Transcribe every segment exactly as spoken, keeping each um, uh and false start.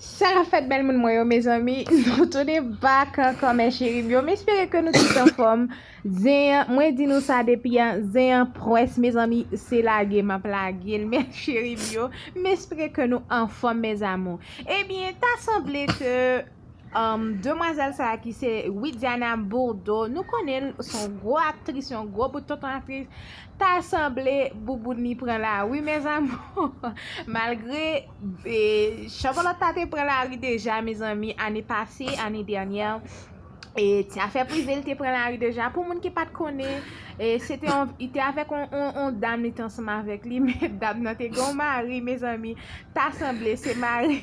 Sa k ap fèt, bèl moun mwen yo, mezanmi? Nou tounen back ankò, mes chéris m yo. M espere ke nou tout anfòm. Zen an, mwen di nou sa depi an, zen an près, mezanmi, se lage m ap lage l, mes chéris m yo. M espere ke nou anfòm, mes amours. Ebyen, ta sanble ke, um, demwazèl sa a ki se Widiana Bourdeau, nou konnen l, se yon gwo aktris, yon gwo bout tonton aktris. Ta sanble bouboun li pran lari, mes amours. Malgre, e, chanpolòt la te pran lari deja, mezanmi, ane pase, ane dènyè. E ti afè prive l te pran lari deja. Pou moun ki pa t konnen, e, se te yon, li te avèk yon, yon, yon dam, li te ansanm avèk li, men dam nan te gen yon mari, mezanmi. Ta sanble se mari.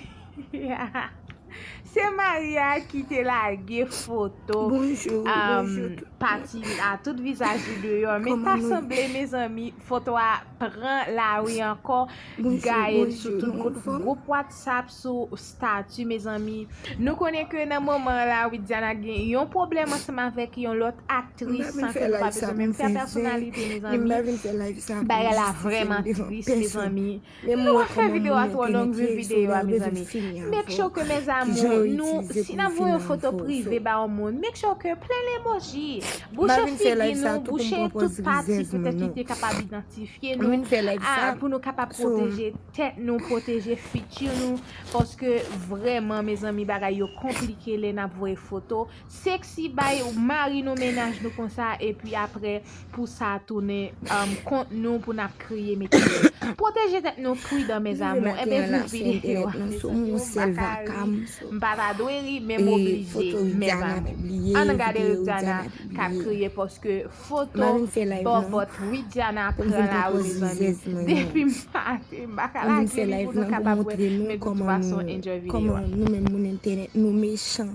Se Maria ki te lage foto, Bonjou, um, bonjou tout. Pati a tout vizaj li deyò. Men ta Kòman nou sanble, mezanmi, foto a pran lari ankò. Bonjou, Gaye l bonjou, sou tout nou gwoup, anfòm? Gwoup WhatsApp, sou stati, mezanmi. Nou konnen ke nan moman la, Widiana gen yon pwoblèm ansanm avèk yon lòt aktris, M pa vin san fè ke nou pa live sa bezwen pou menm m fè fè zen. pèsonalite, Ni m mezanmi. pa vin fè live sa pou Bagay la jistifye vrèman m devan tris, pèsonn. mezanmi. Men Nou mwen pa fè kòman videyo a moun twò long, entènèt vye ye, so videyo lè a, w bezwen mezanmi. fini Make avè sure w. ke, mes Kijan amours, yo nou, itilize si pou n ap w voye fini yon foto avè w. prive So, ba yon moun, make sure ke plen emoji, m pa bouche vin fè live figi sa nou, tou pou m bouche pran tout pòz pati rizèz mwen, petèt ki non. te kapab idantifye M nou, vin fè live a, sa pou nou kapab sou pwoteje tèt nou, pwoteje fiti nou, paske vrèman, mezanmi, bagay yo konplike lè n ap voye foto seksi bay mari nou, mennaj nou konsa, epi apre, pou sa tounen, um, kont nou, pou n ap kriye, mete dèyè. Pwoteje tèt nou pridan, mes Rive amours. maten Enben, an la vye sou videyo entènèt a, nan, sou mezanmi, yon m pa sèl ka ri, vakam, so, m pa ta dwe ri, men e, m oblije, foto mes Widiana amours. pibliye, Ann gade videyo Widiana Widiana k ap pibliye. kriye paske M foto pa vin fè live lan bòbòt Widiana pou m pran vin pran lari, pòz mezanmi. rizèz mwen, non. Depi maten, m pa ka M vin lage fè li live pou nou lan pou kapab wè, montre nou men de tout kòman fason, nou, enjoy videyo kòman a. Nou, nou menm moun entènèt, nou mechan.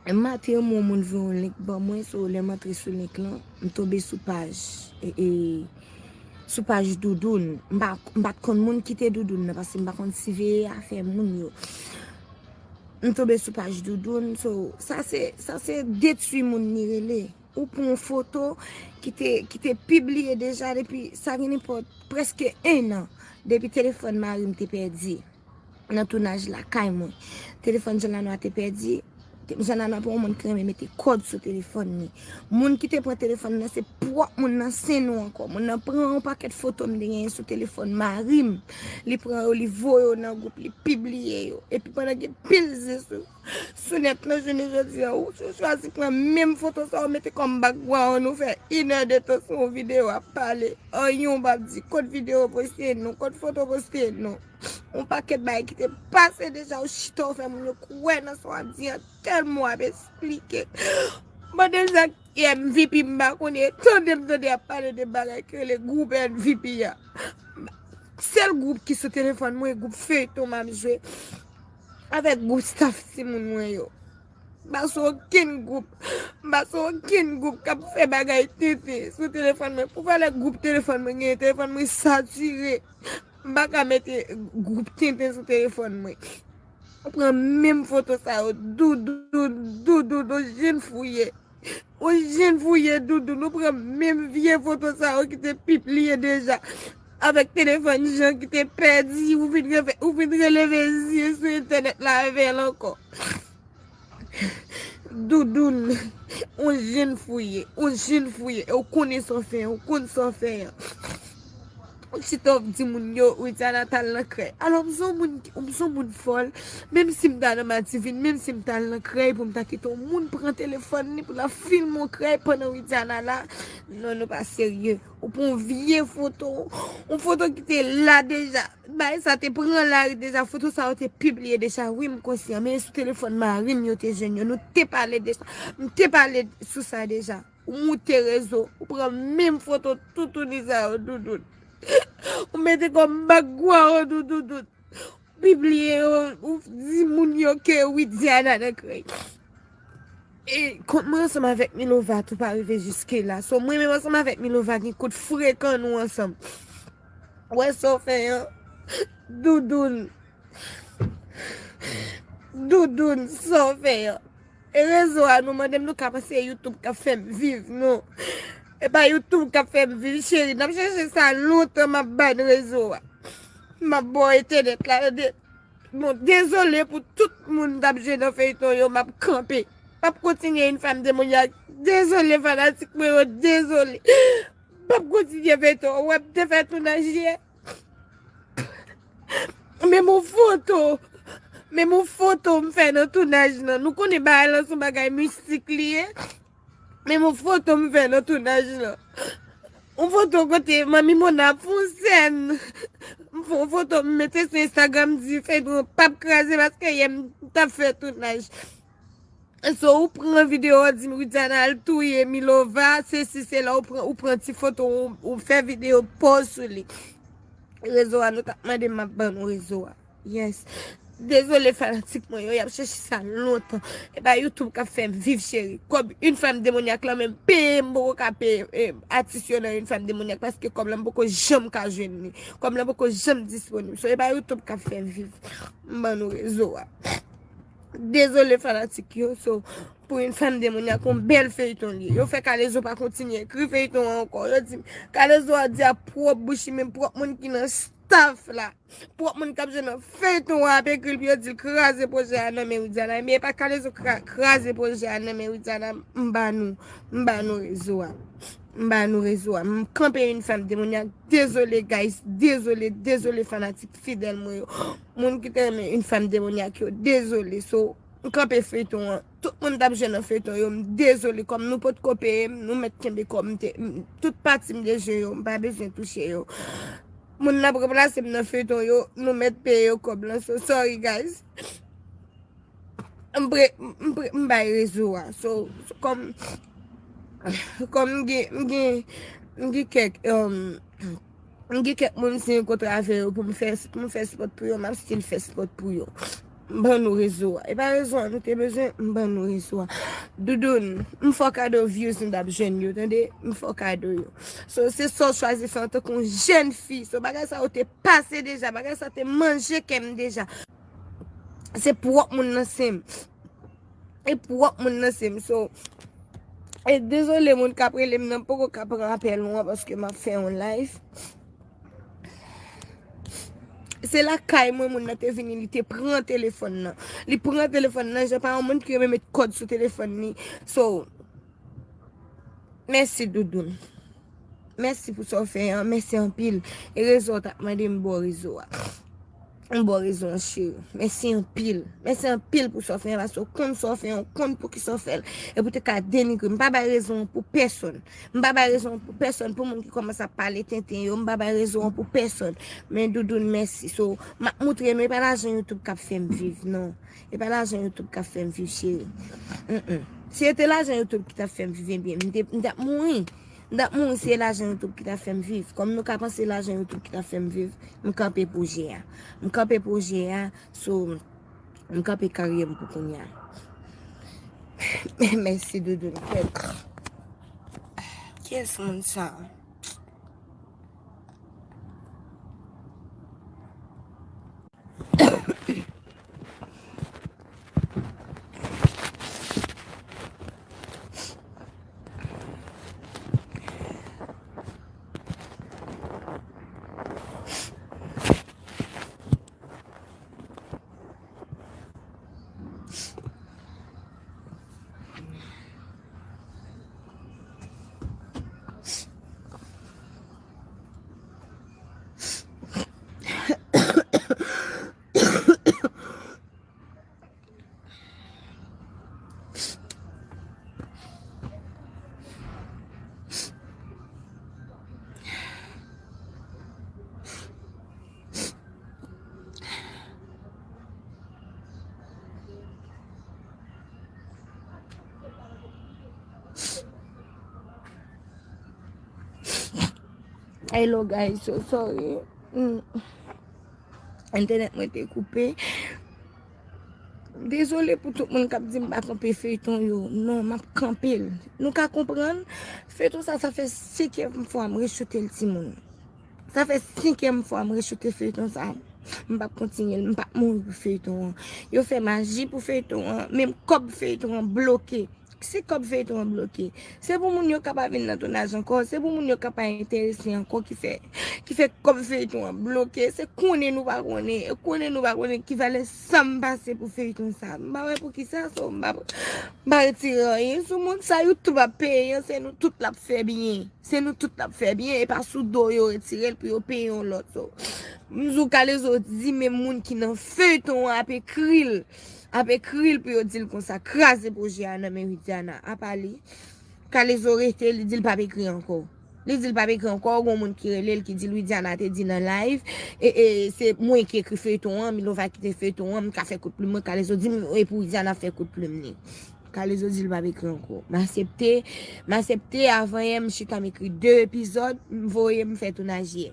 Maten an, yon moun voye yon link ban mwen, so lè m antre sou link lan, m tonbe sou paj, e, e, sou paj Doudoun. M pa, m pa t konn moun ki te Doudoun nan, paske m pa konn siveye afè moun yo. M tonbe sou paj Doudoun, so, sa se, sa se detwi moun li rele. Ou pran yon foto ki te, ki te pibliye deja depi, sa gen nenpòt, prèske en an, depi telefòn mari m te pèdi nan tounaj lakay mwen. Telefòn Jean Lanois te pèdi. Te-, Jean Lanois pa yon moun ki renmen mete kòd sou telefòn li. Moun ki te pran telefòn nan, se pwòp moun nan, se nou ankò. Moun nan pran yon pakèt foto m te genyen sou telefòn mari m. Li pran yo, li voye yo nan gwoup, li pibliye yo. Epi pandan gen pil zen sou, sou nèt lan, jounen jodi a, ou, ou chwazi pran menm foto sa, ou mete kòm background, ou fè inè de tan sou yon videyo ap pale. Anyen ou p ap di, kot videyo poste nou, kot foto poste nou. Yon pakèt bagay ki te pase deja, ou chita, ou fè moun yo kwè nan sa w ap di an, tèlman w ap esplike. Mande m sa ki M V P, m pa konnen, tande m tande y ap pale de bagay ki rele gwoup M V P a. Sèl gwoup ki sou telefòn mwen, gwoup feyton m ap jwe avèk gwoup staff timoun mwen yo. M pa sou okenn gwoup, m pa sou okenn gwoup k ap fè bagay tenten sou telefòn mwen. Pou valè gwoup telefòn mwen genyen, telefòn mwen satire. M pa ka mete gwoup tenten sou telefòn mwen. Ou pran menm foto sa yo, Doudoun, Doudoun, ou jwenn fouye. Ou jwenn fouye, Doudoun, ou pran menm vye foto sa yo ki te pibliye deja. Avèk telefòn Jean ki te pèdi, ou vin reve-, ou vin releve zye sou entènèt la avè l ankò. Doudoun, ou jwenn fouye, ou jwenn fouye, e ou konnen sa w fè, ou konn sa w fè an. Ou chita w ap di moun yo, Widiana t al nan krèy. Alò, m se yon moun ki, m se yon moun fòl, menm si m ta nan Madivin, menm si m t al nan krèy pou m ta kite yon moun pran telefòn li pou l ap filme yon krèy pandan Widiana la, non, nou pa serye. Ou pran yon vye foto, yon foto ki te la deja. Bagay sa te pran lari deja, foto sa yo te pibliye deja, wi, m konsyan, men sou telefòn mari m yo te jwenn yo, nou te pale de sa, m te pale sou sa deja. Ou moute rezo, ou pran menm foto toutouni sa yo, Doudoun. Ou mete kòm background ou, Doudoun. Pibliye yo, ou di moun yo ke Widiana nan krèy. E kont mwen ansanm avèk Milova tou pa rive jiske la. So, mwen menm ansanm avèk Milova gen kout frekan nou ansanm. Ou wè sa w fè an? Doudoun. Doudoun, sa w fè an? E rezo a, nou mande m, nou ka panse se YouTube k ap fè m viv, non. E pa YouTube k ap fè m viv, cheri. N ap chèche sa lontan, m ap ban rezo a. M ap ba w entènèt la, tande. Bon, dezole pou tout moun k ap jwe nan feyton yo, m ap kanpe. M ap kontinye Une Femme Démoniaque. Dezole fanatik mwen yo, dezole. M ap kontinye feyton. Ou wè m te fè tounaj yè. Menm yon foto. Menm yon foto m fè nan tounaj lan. Nou konnen bagay lan se yon bagay mistik li ye. Menm yon foto m fè nan tounaj lan. Yon foto kote Manmi Mona ap fè yon sèn. M fè yon foto m mete sou Instagram di feyton an p ap kraze paske yè m t ap fè tounaj. So, ou pran videyo, ou di Widiana al touye Milova, sesi, sela, ou pran, ou pran ti foto, ou, ou fè videyo, post sou li. Rezo a, nou t ap mande m, m ap ban nou rezo a. Yes. Dezole fanatik mwen yo, y ap chèche sa lontan. E pa YouTube k ap fè m viv, cheri. Kòb Une Femme Démoniaque lan menm peye m poko ka peye, eh, atis yo nan Une Femme Démoniaque paske kòb lan m poko janm ka jwenn li. Kòb lan poko janm disponib. So, e pa YouTube k ap fè m viv. M ban nou rezo a. Dezole fanatik yo, so, pou Une Femme Démoniaque, yon bèl feyton li ye. Yo fè Kalezo pa kontinye ekri feyton an ankò. Yo di, Kalezo a di a pwòp bouch li, menm pwòp moun ki nan staff la. Pwòp moun k ap jwe nan feyton an ap ekri l pou yo di l kraze pwojè a nan men Widiana. Men e pa Kalezo kra-, kraze pwojè a nan men Widiana. M ba nou, m ba nou rezo a. M ba nou rezo a. M kanpe Une Femme Démoniaque. Dezole, guys. Dezole, dezole, fanatik fidèl mwen yo. Moun ki te renmen Une Femme Démoniaque yo. Dezole. So, m kanpe feyton an. Tout moun t ap jwe nan feyton yo. M dezole. Kòm nou potko peye m, nou mèt kenbe kòb m te, m, tout pati m te jwe yo. M pa bezwen touche yo. Moun n ap ranplase m nan feyton yo, nou mèt peye yo kòb lan. So, sorry, guys. M pre, m pre, m bay rezo a. So, so, kòm, kòm m gen, m gen, m gen kèk, um, m gen kèk moun m siyen kontra avè yo pou m fè, pou m fè spòt pou yo, m ap still fè spòt pou yo. M ban nou rezo a. E pa rezo a nou te bezwen, m ban nou rezo a. Doudoun, m fè w kado views m t ap jwenn yo, tande? M fè w kado yo. So, se sa w chwazi fè antanke yon jèn fi. So, bagay sa yo te pase deja, bagay sa te manje kè m deja. Se pwòp moun nan se m. E pwòp moun nan se m. So, e dezole moun k ap rele m nan poko ka pran apèl ou an paske m ap fè yon live. Se lakay mwen moun nan te vini, li te pran telefòn nan. Li pran telefòn nan, jan pa yon moun ki renmen met kòd sou telefòn li. So, mèsi Doudoun. Mèsi pou sa w fè an, mèsi anpil. E rezo a w t ap mande m ba w rezo a. M ba w rezo an, cheri. Mèsi anpil. Mèsi anpil pou sa w fè an, paske w konn sa w fè an, w konn poukisa w fè l. E pou w te ka denigre m. M pa bay rezo an pou pèsonn. M pa bay rezo an pou pèsonn, pou moun ki kòmanse ap pale tenten yo, m pa bay rezo an pou pèsonn. Men Doudoun, mèsi. So, m ap moutre nou, e pa lajan YouTube k ap fè m viv, non. E pa lajan YouTube k ap fè m viv, cheri. Mm, mm. Si se te lajan YouTube ki t ap fè m viv, ebyen, m te, m t ap mouri. M t ap mouri si se lajan YouTube ki t ap fè m viv. Kòm nou ka panse lajan YouTube ki t ap fè m viv, m kanpe pwojè a. M kanpe pwojè a, so, m kanpe karyè m pou kounye a. Mèsi, Doudoun. Kiyès moun sa? Hello guys, so sorry. Mm. Entènèt mwen te koupe. Dezole pou tout moun k ap di m pa kanpe feyton yo. Non, m ap kanpe l. Nou ka konprann? Feyton sa, sa fè senkyèm fwa m rechoute l, timoun. Sa fè senkyèm fwa m rechoute feyton sa. M p ap kontinye l, m p ap mouri pou feyton an. Yo fè maji pou feyton an, menm kòb feyton an bloke. se kòb feyton an bloke. Se pou moun yo ka pa vin nan tounaj ankò, se pou moun yo ka pa enterese ankò ki fè ki fè kòb feyton an bloke. Se konnen nou pa konnen, e konnen nou pa konnen ki valè sa m pase pou feyton sa. M pa wè pou ki sa, so m pa m pa retire anyen sou moun sa. YouTube ap peye, se nou tout l ap fè byen. Se nou tout l ap fè byen, e pa sou do yo retire l pou yo peye yon lòt. So, m di w Kalezo di, men moun ki nan feyton an ap ekri l, ap ekri l pou yo di l konsa, kraze pwojè a nan men Widiana. Apa li, Kalezo rete, li di l p ap ekri ankò. Li di l p ap ekri ankò, gon moun ki rele l ki di l Widiana te di nan live, e, e se mwen ki ekri feyton an, Milova ki te feyton an, m ka fè kout plim mwen. Kalezo di m e pou Widiana fè kout plim li. Kalezo di l p ap ekri ankò. M aksepte, m aksepte, avan yè m chita m ekri de epizòd, m voye m fè tounaj yè.